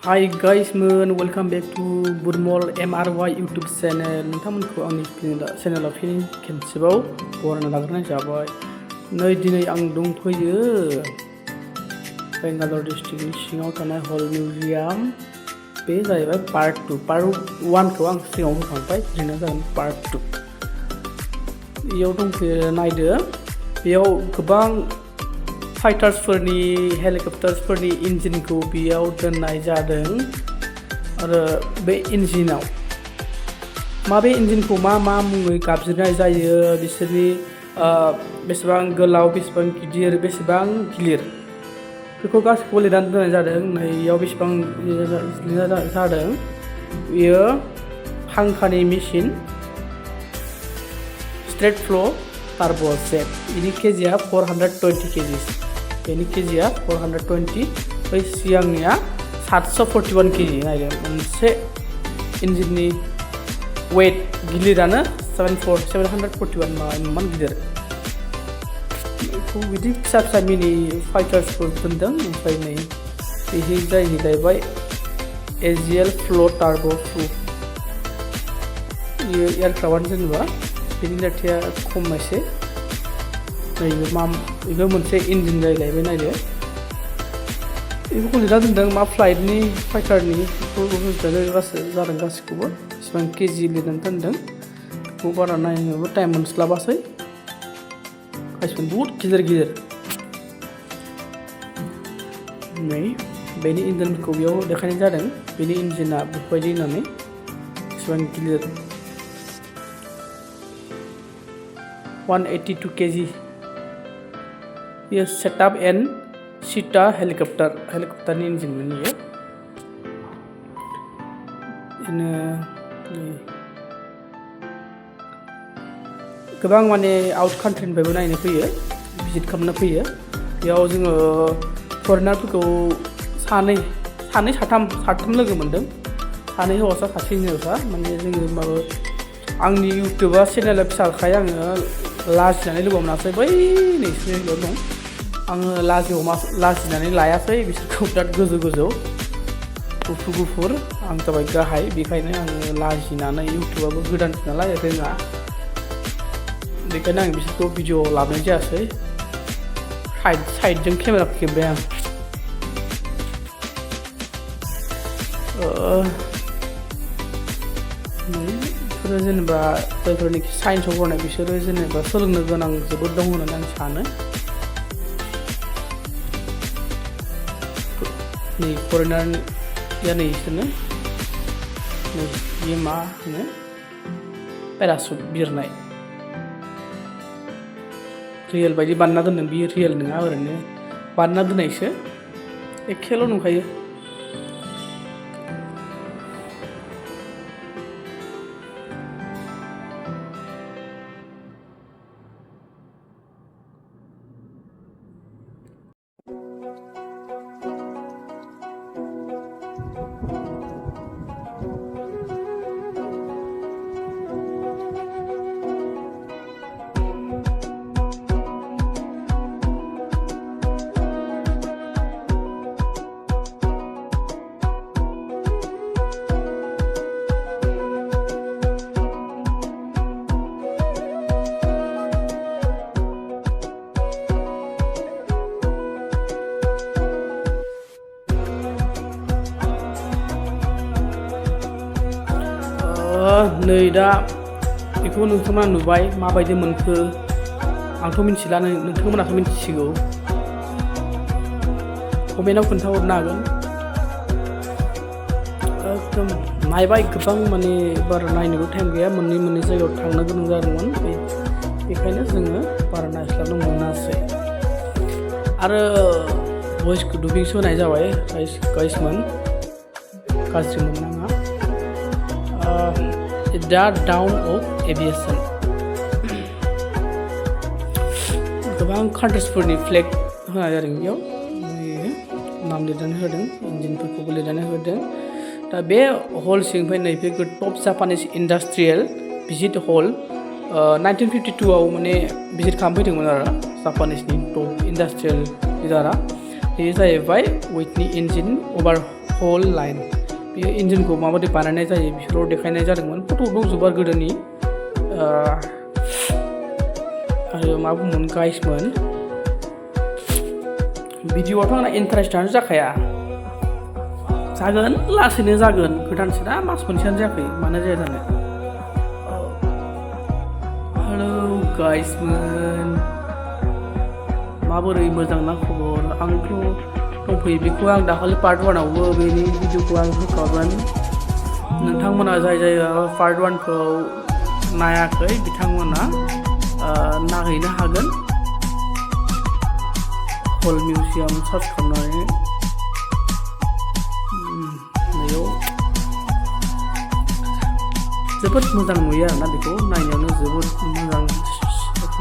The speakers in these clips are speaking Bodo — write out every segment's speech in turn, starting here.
Hi guys, welcome back to Burmol MRY YouTube channel. नोंथांमोनखौ आंनि चेनेलाव फिन खेबसेबाव बरायना लाग्रोनाय जाबाय। नै दिनै आं दंफैयो बेंगालर डिस्ट्रिक्टनि सिङाव थानाय हल मिउजियाम। बे जाहैबाय पार्ट 2। पार्ट 1 खौ आं सिगाङाव होखांबाय, दिनै जागोन पार्ट 2। बेयाव दंफैयो नायदो। बेयाव गोबां फाइटार्सफोरनि हेलिकप्टार्सफोरनि इन्जिनखौ बेयाव दोननाय जादों आरो बे इन्जिनाव माबे इन्जिनखौ मा मुङै गाबज्रिनाय जायो, बिसोरनि बेसेबां गोलाव, बेसेबां गिदिर, बेसेबां गिलिर, बेखौ गासैखौबो लिरनानै दोननाय जादों। नैयाव बेसेबां लिरनाय जादों, बेयो फांखानि मेचिन, स्ट्रेट फ्ल' टार्बो सेट। बेनि केजिया 420 केजिस। बेनि केजिया 420, बै सिगांनिया 741 केजि। नायदो, मोनसे इन्जिननि वेट गिलिरानो 741 इमान गिदिर। बेखौ बिदि फिसा फिसा मिनि फाइटार्सफोर दोनदों। ओमफ्राय नै बेहाय जाहैबाय HAL फ्ल' टार्बो प्रुफ। बेयो एयारक्राफ्टआनो जेनेबा बेनि दाथाया खम एसे। बेबो मोनसे इन्जिन जाहैलायबाय। नायदो, बेखौ लिरना दोनदों मा फ्लाइटनि फाइटारनि जादों गासैखौबो बेसेबां केजि लिरनानै दोनदों। बेखौ बारा नायनोबो टाइम मोनस्लाबासै, गासिबो बहुद गिदिर गिदिर। नै बेनि इन्जिनखौ बेयाव देखायनाय जादों। बेनि इन्जिना बेफोरबायदि होननानै बेसेबां गिलिर। 182 केजि। बेयो सेटआप एन्ड सीटा हेलिकप्टारनि इन्जिनमोन बेयो। बिदिनो गोबां माने आउट कान्ट्रिनिफ्रायबो नायनो फैयो, भिजिट खालामनो फैयो। बेयाव जोङो फरेनारफोरखौ सानै साथाम लोगो मोन्दों। सानै हौवासा, सासे हिन्जावसा। माने जोङो माबा आंनि इउटुबा चेनेला फिसाखाय आङो लाजिनानै लोगो मोनासै। बै नोंसिनिल' दं। आङो लाजिनानै लायासै बिसोरखौ। बिराद गोजौ गुफुर, आं जाबाय गाहाय। बेखायनो आङो लाजिनानै, इउटुबाबो गोदानसो नालाय रोङा, बेखायनो आं बिसोरखौ भिडिअ लाबोनाय जायासै। साइडजों केमेरा खेबबाय आं। बिसोरो जेनेबा जायफोरनिखि साइन्सआव फरायनाय, बिसोरो जेनेबा सोलोंनो गोनां जोबोद दं होननानै आं सानो। नै फरेनारनिया नै बिसोरनो नै बियो मा होनो पेरासुट बिरनाय। रियेल बायदि बानायना दोनदों। बियो रियेल नङा, ओरैनो बानायना दोननायसो, एखेल' नंखायो। नै दा बेखौ नोंथांमोना नुबाय, माबायदि मोनखो आंथ' मिथिला, नोंथांमोनाथ' मिथिसिगौ। कमेन्टआव खोन्थाहरनो हागोन। एकदम नायबाय गोबां, माने बारा नायनोबो टाइम गैया। मोननै जायगायाव थांनो गोनां जादोंमोन, बेखायनो जोङो बारा नायस्लाबनो मोनासै। आरो भइसखौ दुबिंसो होनाय जाबाय गाइसमोन, गाज्रि मोननाङा। दा डाउन अफ एभिएसन। गोबां कान्ट्रिसफोरनि फ्लेग होनाय जादों बेयाव। नाम लिरनानै होदों, इन्जिनफोरखौबो लिरनानै होदों। दा बे हल सिंनिफ्राय नैबे टप जापानिस इन्डास्ट्रियेल भिजिट हल 1952 आव माने भिजिट खालामफैदोंमोन आरो जापानिसनि टप इन्डास्ट्रियेल लिडारा। बेयो जाहैबाय विथनि इन्जिन अभारहल लाइन बेयो इन्जिनखौ माबायदि बानायनाय जायो बेफोराव देखायनाय जादोंमोन फट' दंजोबो आरो गोदोनि आरो मा बुंबावनो गाइसमोन भिडिअ'आथ' आंना इन्टारेस्टआनो जाखाया जागोन लासैनो जागोन गोदानसो ना मास मोनसेयानो जायाखै मानो जाया जानो हेलौ गाइसमोन माबोरै मोजां ना खबर आंथ' दंफैयो बेखौ आं दाखालि पार्ट 1 आवबो बेनि भिडिअ'खौ आं होखागोन नोंथांमोना जाय पार्ट 1 खौ नायाखै बिथांमोना नायहैनो हागोन हल मिउजियाम सार्च खालामनानै नैयाव जोबोद मोजां नुयो आरोना बेखौ नायनायावनो जोबोद मोजां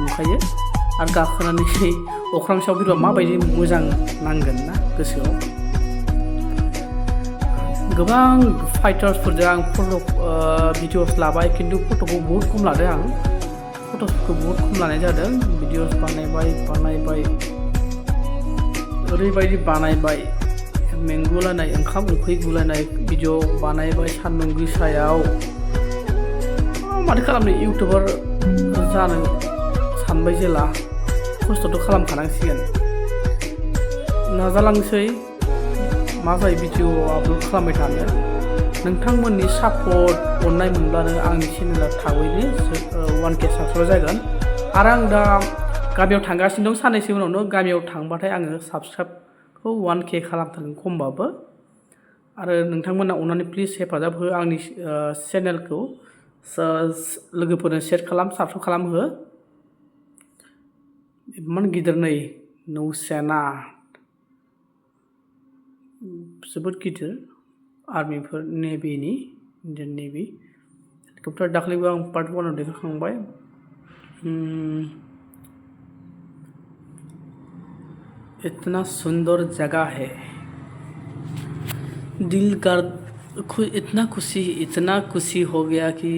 नुखायो आरो गाखोनानै अख्रां सायाव बिरबा माबायदि मोजां नांगोन ना गोसोआव गोबां फाइटार्सफोरजों आं भिडिअस लाबाय खिन्थु फट'खौ बहुद खम लादों आं फट'सफोरखौ बहुद खम लानाय जादों भिडिअस बानायबाय ओरैबायदि बानायबाय मेंगुलायनाय ओंखाम उखै गुलायनाय भिडिअ बानायबाय सान्दुं गोसायाव माथो खालामनो इउटुबार जानो सानबाय जेला खस्थ'थ' खालामखानांसिगोन नाजालांसै मा जायो भिडिअ आपल'ड खालामबाय थानो नोंथांमोननि सापर्ट अननाय मोनब्लानो आंनि चेनेला थाबैनो 1K साबस्क्राइब जागोन आरो आं दा गामियाव थांगासिनो दं साननैसो उनावनो गामियाव थांबाथाय आङो साबस्क्राइबखौ 1K खालामथारगोन खमबाबो आरो नोंथांमोना अननानै प्लिज हेफाजाब हो आंनि चेनेलखौ लोगोफोरनो शेयार खालाम साबस्क्राइब खालामहो इमान गिदिर नै नौसेना जोबोद गिदिर आर्मिफोर नेभिनि इन्डियान नेभि हेलिकप्टार दाखालिबो आं पार्ट 1 आव देखायखांबाय इतना सुंदर जगह है दिल कर इतना खुशी हो गया कि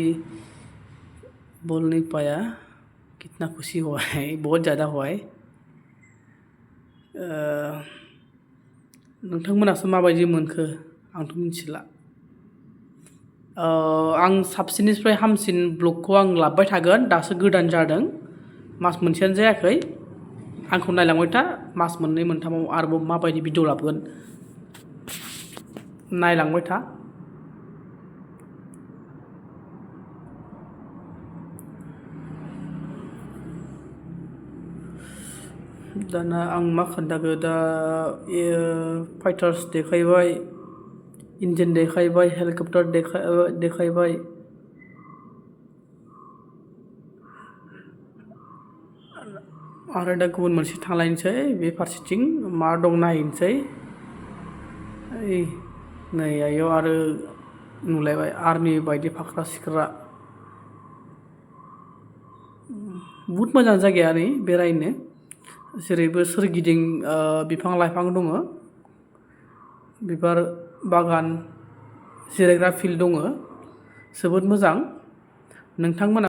बोल नहीं पाया कितना खुशी हुआ है बहुत ज़्यादा हुआ है नोंथांमोनासो माबायदि मोनखो आंथ' मिथिला आं साबसिननिफ्राय हामसिन ब्लगखौ आं लाबोबाय थागोन दासो गोदान जादों मास मोनसेयानो जायाखै आंखौ नायलांबाय था मास मोननै मोनथामाव आरोबाव माबायदि भिडिअ लाबोगोन नायलांबाय था दाना आं मा खोन्थाखो दा फाइटार्स देखायबाय इन्जिन देखायबाय हेलिकप्टार देखायबाय आरो दा गुबुन मोनसे थांलायनोसै बे फारसेथिं मा दं नायनोसै नै आयौ आरो नुलायबाय आर्मि बायदि फाख्रा सिख्रा बहुद मोजां जायगाया नै बेरायनो जेरैबो सोरगिदिं बिफां लाइफां दङ बिबार बागान जिरायग्रा फिल्ड दङ जोबोद मोजां नोंथांमोना